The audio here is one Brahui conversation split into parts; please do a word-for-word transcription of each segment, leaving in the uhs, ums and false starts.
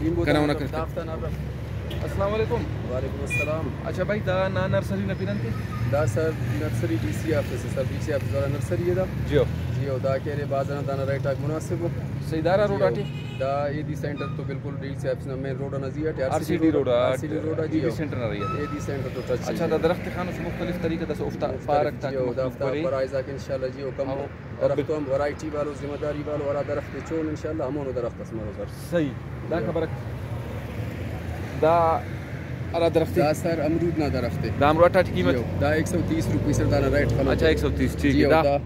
لیمبو کنا دانا اونا رب، کرفے۔ دافتا نا رب۔ السلام علیکم۔ وعلیکم السلام۔ اچھا بھائی، دا نا نرسری نا پن انت ءِ؟ دا sir nursery D C office ءِ سر، ڈی سی آفس والا نرسری ءِ دا۔ جی ہو۔ جی ہو، دا کہ ارے بازار نا دانا ریٹ آک مناسب ءِ۔ صحیح، دا ہرا جی روڈ ہو۔ آٹی؟ دا اے ڈی سینٹر تو بالکل ڈی سی آفس نا مین روڈ انا زی آٹی، R C D road, R C D road آ، اے ڈی سینٹر نا ریٹ۔ اے ڈی سینٹر تو ٹچ اچھا، دا درخت خان اس مختلف طریقہ داسہ اوفتا مختلف پارک تا جی ہو، مخلوق دافتا برے۔ پرائز آک انشاءاللہ جی ہو کم ہاں۔ ہو۔ درخت تو ہم ورائٹی والو، ذمہ داری والو، ہرا درخت ءِ چون انشاءاللہ ہمونو درخت اس مرو سر۔ صحیح۔ داکا جی۔ برک۔ دا ہرا درخت ءِ؟ دا سر امرود نا درخت ءِ۔ دا امروٹ آٹی قیمت؟ جی ہو، دا ایک سو تیس روپی سر دانا ریٹ خلوک۔ اچھا، ایک سو تیس، ٹھیک جی ہے، ہو، دا؟ دا۔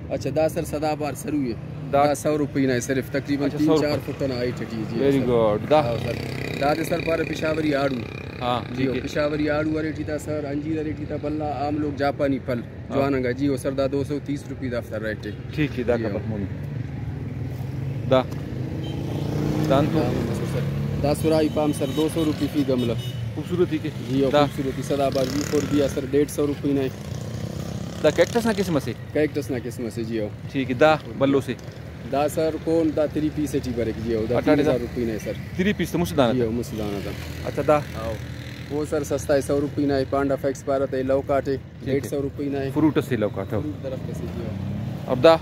اچھا، دا سر سدا بہار سرو ءِ۔ دا دا سو روپی نا ءِ صرف، تقریباً اچھا، تین سو چار روپی۔ فٹ نا ہائٹ ٹی ءِ جی ہو ویری سر۔ گڈ۔ دا؟ ہاں سر۔ دادے سر پارہ پشاوری آڑو۔ ہاں، جی ٹھیک ہو، ہے۔ پشاوری آڑو ارے ٹی دا سر، انجیر ارے ٹی دا بھلا، عام لوگ جاپانی پھل۔ ہاں۔ جوان انگا جی، او سر دا دو سو تیس روپی دافتا ریٹ ءِ۔ ٹھیک ہے، دا جی کا ہو۔ بس مونی۔ دا۔ دانتو۔ دا ہم مسو سر۔ دا سرائی پام سر، دو سو روپی فی گملہ۔ خوبصورتی کے۔ جی ہو، دا۔ خوبصورتی سدا بہار وی فور بی آ سر، ڈیڑھ سو روپی نا ءِ۔ دا کیکٹس نا قسم اسے؟ کیکٹس نا قسم اسے جی ہو۔ ٹھیک ہے، دا بھلو سے۔ دا سر کون دا تھری پیس ٹی بریک جی ہو، دا اٹھاٹھ تین ہزار ہزار۔ روپی نا ءِ سر۔ تھری پیس تو مسہ دانہ جی تا؟ ہو، مسہ دانہ تا۔ اچھا دا؟ ہاؤ۔ او سر سستا ءِ، سو روپی نا ءِ، پانڈا فیکس پارہ تے لوکاٹ ءِ۔ ٹھیک ہے۔ ڈیڑھ سو روپی نا ءِ۔ فروٹ اسے لوکاٹ ہو۔ فروٹ درخت اسے جی ہو۔ اور دا؟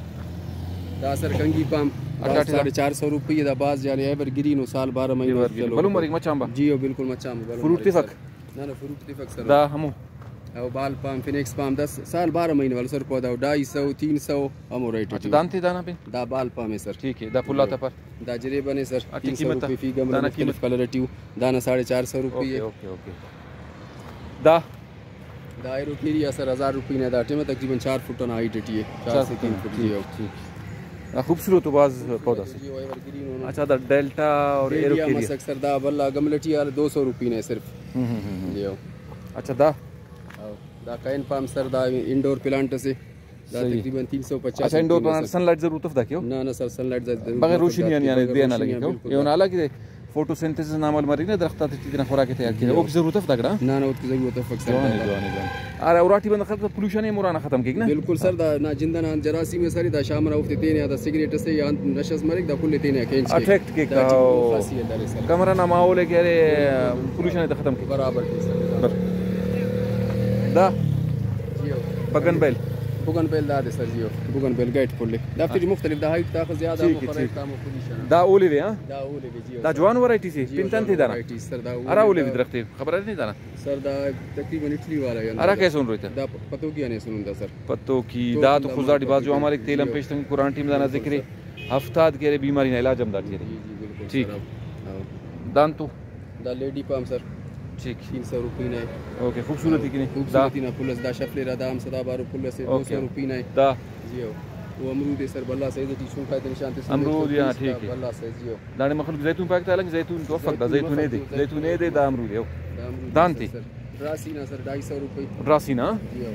دا سر کنگی پام، دا اٹھاٹھ ہزار۔ ساڑھے چار سو روپی ءِ، دا باز یعنی ایور گرین ہو، سال بارہ مہینے ایور وقت گرین۔ چلو۔ بھلو مریک مچام با؟ جی ہو، بالکل مچام با، بھلو فروٹ مریک تفک؟ سر۔ نہ نہ، فروٹ تفک سر۔ دا ہمو؟ او بال پام فنیکس پام دس سال بارہ مہینے والا سر، پدا ڈھائی سو، تین سو ہمو ریٹ اچھا، ٹی۔ دانتے دانا پہ؟ دا بال پام ءِ سر۔ ٹھیک ہے، دا پلا جی ہو۔ تپر؟ دا جریبن ءِ سر، اٹی تین سو قیمت روپی فی گملہ، دانا مختلف قیمت؟ کلر ٹی۔ دانا ساڑھے چار سو روپی اوکے، ءِ۔ Okay, okay. دا؟ دا ایروکیریا سر ہزار روپی نا، دا ٹائم تقریباً چار فٹ نا ہائٹ ٹی ءِ، چار چار سے فٹ تین نا، فٹ جی ٹھیک، ہو۔ ٹھیک۔ آ، خوبصورت و بھاز پودا سے۔ جی ہو، ایور گرین ہو نا۔ اچھا، دا ڈیلٹا اور ڈیلٹا ایروکیریا۔ مسک سر، دا بھلا گملہ ٹی آ دو سو روپی نا ءِ صرف۔ ہم، ہم، ہم، ہم۔ جی ہو۔ اچھا، دا؟ ہاؤ۔ دا کین پام سر، دا انڈور پلانٹ سے۔ دا صحیح۔ تقریباً تین سو پچاس اچھا، انڈور روپی نا پلانٹ سر۔ سن لائٹ ضرورت اف دا کیو؟ نہ، نہ سر، سن لائٹ ضرورت بغیر اف روشنی دا آن، یعنی بغیر دے آن روشنی لگی آن، کیو؟ بالکل۔ ایون حالانکہ فوٹوسینتھسس نا عمل مرے نا، درخت آتے ٹی تینا خوراک تے تیار کیرہ۔ جی۔ اوک ضرورت اف داکڑا؟ نہ، نہ، اوتکی ضرورت افک سر۔ جوان اے، دادا۔ جوان اے، جوان اے۔ ارا، اراٹی بندغ خلک تو پولوشن اے مران ختم کیک نا؟ بالکل سر، دا نا جند ئنا جراثیم ئے سر، دا شام ئنا اوفتے تینے آ دا سگریٹ ئسے یا نشہ ئس مریک، دا کل ئے تینے آ کینچ cake. Attract cake the T O. خاصیت دارے سر۔ کمرہ نا ماحول ئے کہ ارے، پولوشن ئے تہ ختم کیک۔ برابر کیک سر۔ بر۔ دا؟ جی ہو۔ بگن بیل۔ بگن بیل دادے سر، جی ہو۔ بگن بیل گیٹ کل ئے۔ دافتے ٹی ہاں۔ مختلف، دا ہائٹ تا خو زیادہ ٹھیک ہمو ہے، خرائٹ ٹھیک۔ تا ہمو پوزیشن۔ دا اولیو اے، ہاں؟ دا اولیو اے، جی ہو دا سر۔ جوان ورائٹیز اے، جی ہو، پن تنتے جوان دانا؟ ورائٹیز سر، دا اولیو ارا دا۔ اولیو ای درخت اے، خبر ارے نی دانا؟ سر دا تقریباً اٹلی والا یا ارا کیسون رویتا؟ دا پ-، پتوکی آنے سنن دا سر۔ پتوکی، تو دا تو بندہ خضدار ٹی بھاز جوان مریک، تیل ہم جی ہو۔ پیش تنگ قرآن ٹی ہم دانا بالکل ذکر اے۔ سر۔ ہفتاد کہ ارے بیماری نا علاج ہم داٹی ارے۔ جی، جی، بالکل ٹھیک۔ سر، ہاں۔ ہاں۔ دانتو؟ دا لیڈی پام سر۔ ٹھیک۔ تین سو روپی نا اے۔ اوکے، خوبصورتی کنے۔ خوبصورتی نا پھل اس، دا شفلیرا، دا ہم سدا بارو پھل اسے، اوکے۔ دو سو روپی نا اے۔ دا؟ جی ہو۔ او امرود اے سر، بھلا سائز ٹی چنکا تے نشان تے سمجھ امرود، تو یا، پیس ٹھیک دا ہے۔ بھلا سائز، جی ہو۔ داڑے مخلوق زیتون پاک تا، حالانکہ زیتون تو افک دا، زیتون زیتون اے دے، افک، زیتون زیتون اے دے، اے دا۔ دا امرود اے، ہو۔ دا امرود دانتے؟ سر، دراسی نا سر، ڈھائی سو روپے۔ دراسی نا؟ جی ہو۔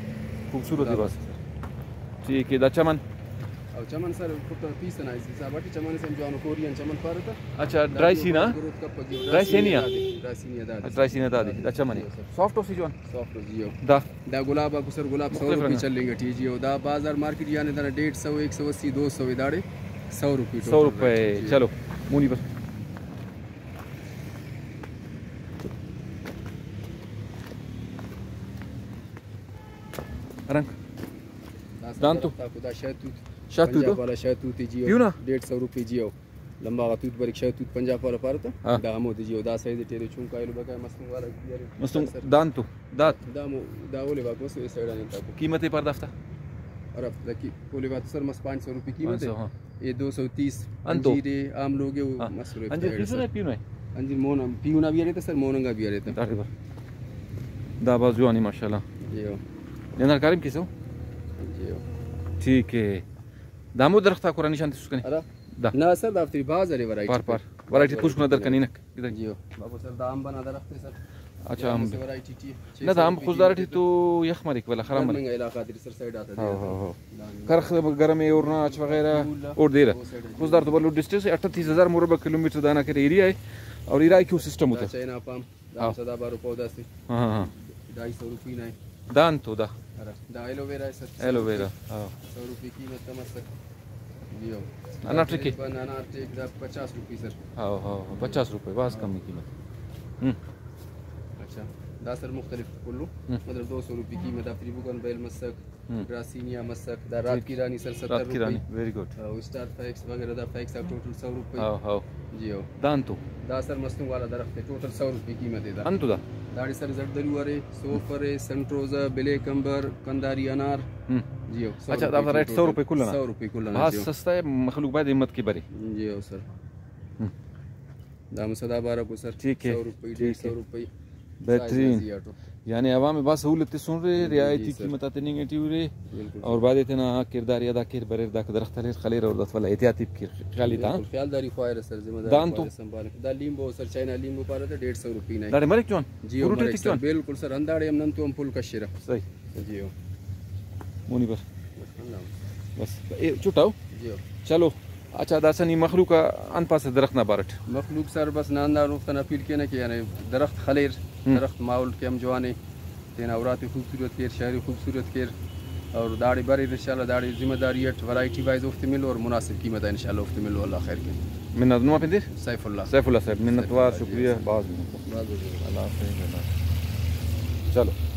خوبصورت دا لباس۔ سر۔ ٹھیک ہے، دا چمن؟ او چمن سر، پٹ پیس نا حساب ٹی چمن سے ہم جوانو کورین چمن پارہ تہ۔ اچھا، دا ڈرائی سی نا؟ گروتھ کپک جی، ڈرائی سی نی آ؟ دادے، ڈرائی سی نی آ دادے۔ ڈرائی سی نا دادے، دا چمن اے۔ جی ہو سر۔ سافٹ او سی جوان؟ سافٹ او جی ہو۔ دا؟ دا گلاب آکو سر، گلاب سو مختلف روپے رنگ۔ چلینگ ٹی جی ہو۔ دا بازار مارکیٹ یعنی دانا ڈیڑھ سو، ایک سو اسی، دو سو اے داڑے سو روپے سو ٹوٹل روپے، ریٹ۔ جی۔ چلو، مونی بس۔ رنگ۔ دا سر دانتو؟ درخت آکو دا شہتوت۔ شہتوت پنجاپ او؟ والا شہتوت جی ہو۔ پیونا؟ ڈیڑھ سو روپے جی ہو۔ لمبا غا توت بریک، شہ توت پنجاپ والا پارہ تہ، ہاں۔ دا ہمودے جی او، دا سائز ٹی ارے، چنکا ایلو بقایا مستونگ والا بھی ارے۔ مستونگ سر۔ دانتو، دات۔ دا مو-، دا اولے واک مس، اے سائیڈ آن انت آکو۔ قیمت ءِ پر دافتا؟ ارا، دا کی-، اولے وات سر مس پانچ سو روپے قیمت پانچ سو، ہے۔ ہاں۔ اے دو سو تیس، انتو؟ انجیر اے، آم لوگ اے، او ہاں۔ مس روپے انجیر سائیڈ پیسو سر۔ نا پیو نا؟ انجیر مون، پیو نا بھی ارے تہ سر، موننگا بھی ارے تہ۔ داڑے بر۔ دا باز جوانی ماشاءاللہ۔ جی ہو۔ جنرل کاریم کیسو؟ جی ہو۔ ٹھیک ہے۔ دا ہمو درخت آکو ہرا نشان تسس کنے؟ ہرا؟ دا۔ نا سر، دافتے بھاز ارے ورائٹی پار، پار۔ ورائٹی پوسکنا در کننگ۔ جی ہو۔ بابو سر، دا امب ئنا درخت ءِ سر۔ اچھا، دا امب۔ اسہ ورائٹی ٹی اے۔ نہ، دا امب خضدار ٹی تو یخ مریک، ولا خراب مریک۔ گرمنگ علاقہ غاتیٹی سر سائیڈ آتا جی۔ ہاں، ہاں، ہاں۔ کرخ گرم ءِ، اور ناچ وغیرہ، اور دیرہ۔ او سائیڈ آ جی۔ خضدار تو بھلو ڈسٹنس ءِ، اٹھتیس ہزار مربع کلومیٹر دانا کرے ایریا ءِ، اور ارا ایکو سسٹم دا ہوتا ہے۔ China palm. دا ہاں۔ سدا بارو پودا سے۔ ہاں، ہاں، ہاں۔ ڈھائی سو روپی نا اے۔ دانتو دا؟ ارا، دا ایلو ویرا اے سر۔ ایلو ویرا، ہاں۔ سو روپی قیمت تا مسک۔ جی ہو۔ انار ٹیک؟ انار ٹیک دا پچاس روپی سر۔ ہاں، ہاں، ہاں، پچاس روپے، بھاز کم قیمت۔ ہم۔ اچھا، دا سر مختلف کلو، ہم۔ مطلب دو سو روپی قیمت آ، افریبوگن بیل مسک، ہم۔ گراسینیا مسک، دا رات ٹھیک۔ کی رانی سر ستر رات کی روپی۔ رانی، ویری گڈ۔ او اسٹار فیکس وغیرہ دا فیکس آ ٹوٹل سو روپی۔ ہاں، ہاں۔ جی ہو۔ دانتو؟ دا سر مستونگ والا درخت ہے، ٹوٹل سو روپی قیمت ہے دا۔ انتو دا؟ داڑے سر زردلو ارے، سوف ارے، سنٹروزا، بلیک امبر، کنداری انار۔ ہم۔ جی ہو، سو اچھا، روپے دا ریٹ سو ٹوٹل۔ روپے کل انا؟ سو روپے کل انا، بھاز جی ہو۔ سستا ہے، مخلوق باید ہمت کے برے۔ جی ہو سر۔ ہم۔ دا مسدا بارہ کو سر، ٹھیک ہے، سو روپے، ٹھیک ڈیڑھ سو ہے۔ روپے۔ بہترین۔ سائز زیادہ۔ یعنی عوام بھاز سہولت تسن رے، جی، رعایتی جی سر۔ قیمت آتے ننگ ٹی ارے۔ بالکل اور سر۔ بعد تینا کردار ادا کیر، بریر داک درخت ہلیر خلیر اور دات والا احتیاطی کیر خیالی تا۔ بالکل، خیالداری خواہرہ سر، ذمہ داری دانتو؟ خواہرہ سنبھالک۔ دا لیمبو سر، چائنا لیمبو پارہ تہ ڈیڑھ سو روپی نا۔ داڑے مریک جوان؟ جی، او فروٹ مریک ایتک سر، جوان؟ بالکل سر، ہنداڑے ہم نن تو ہم پھل کشرہ۔ صحیح۔ جی ہو۔ مونی بر۔ بس، اے چٹاؤ؟ جی ہو۔ چلو، اچھا، داسہ نی مخلوق آ انت پاسہ درخت نا بارٹ؟ مخلوق سر بس نن ہنداڑے اوفتان اپیل کینہ کہ یعنی درخت خلیر، ہم۔ درخت ماحول کہ ہم جوانے، تینا اراتے خوبصورت کیر، شہر ءِ خوبصورت کیر، اور داڑے بریر انشاءاللہ، داڑے ذمہ داری اٹ ورائٹی وائز اوفتے ملو اور مناسب قیمت آ انشاءاللہ اوفتے ملو، اللہ خیر کے۔ منت، نما پندیر؟ سیف اللہ۔ سیف اللہ صاحب، منت وار، سیف اللہ، جی۔ شکریہ، بھاز منت وار۔ بھاز بھاز منت وار۔ اللہ خیر کے۔ چلو۔